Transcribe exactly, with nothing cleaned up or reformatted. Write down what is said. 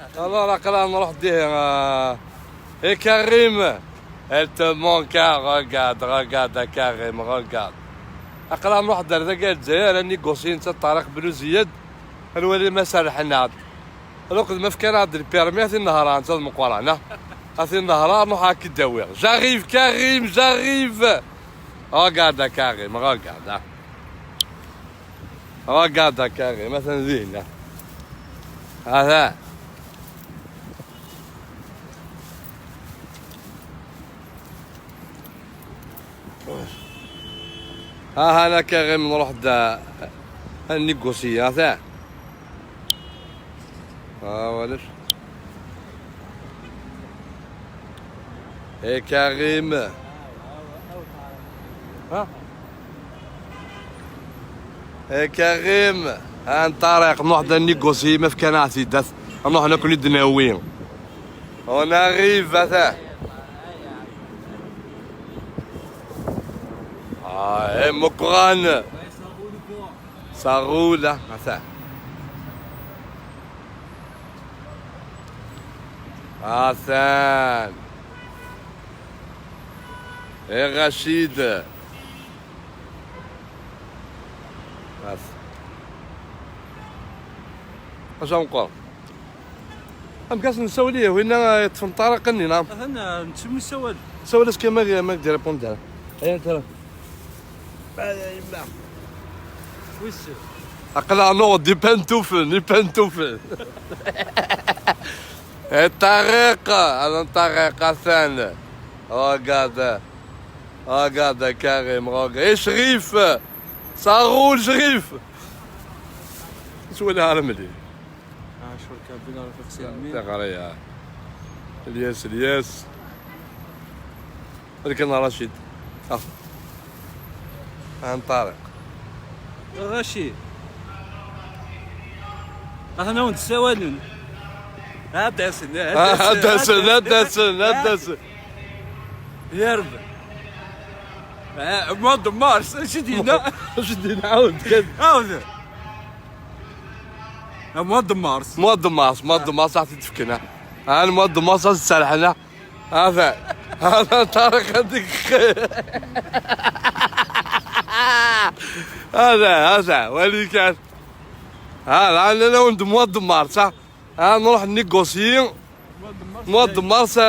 Alors, aql-aɣ nruḥ dihin, euh, et Karim, elle te manque, hein, regarde, regarde, à Karim, regarde. Aql-aɣ nruḥ-d ar tagi Lezzayer, ad nigusyin d Ṭariq Bluziyed, ad nwali ma serrḥen-aɣ-d. Lweqt ma fkan-aɣ-d lpirmi, ad t-nehṛeɣ, netta d Meqqran, ah. Ad t-nehṛeɣ, ruḥ ad k-id-awiɣ. J'arrive, Karim, j'arrive. Regarde, ah, Karim, regarde, ah. Regarde, ah, Karim, atan dinna. Atan. Aha, ana Karim, nruḥ-d ad nigusyi, atan. Ah, walac. Eh, Karim. Ha? Eh, Karim. Ah, Ṭariq, nruḥ-d ad nigusyi, ma fkan-aɣ-t-id, ad nruḥ ad ken-id-nawi. On arrive, atan. Ah, eh, Meqqran. Ça roule, hein, atan. Atan. Eh, Rachid. Atan. Acu meqqar? Amek as nessawel i winna yeṭṭfen Ṭariq-nni, neɣ? Atan, ah, nettu mi ssawal. Sawel-as kan ma, ma k-d-irépond ara. Ayen tara. Ay, ay, yemma. Wissen. Aql-aɣ nuɣ-d ipantufen, ipantufen. Eh, Ṭariq, atan Ṭariq, atan. Regarde. Regarde, Karim, regarde. Eh, Crif. Ça roule, Crif. Swala ara mlil. Ah, je suis le cabine avec Xavier Almi. Tiɣri, ah. Ilyas, Ilyas. Rkan Racid. Ah. Ah, Ṭariq. Racid. Aten-a wen-d-ssawalen. Ad d-asen, ah, ad d-asen, ad d-asen, ad d-asen. Yareb. Ah, mois de mars, acu d-yenna? Acu d-yenna? Ɛawed kan. Ɛawed. Ah, mois de mars. Mois de mars, mois de mars, ad t-id-fken, ah. Ah, mois de mars, ad t-serrḥen, ah. Hada, hada Ṭariq, ad d-iqqim. Hada, hada, wali kan. Hada, nella-wen-d mois de mars, ah. Ah, nruḥ négocier. Mois de mars, ah.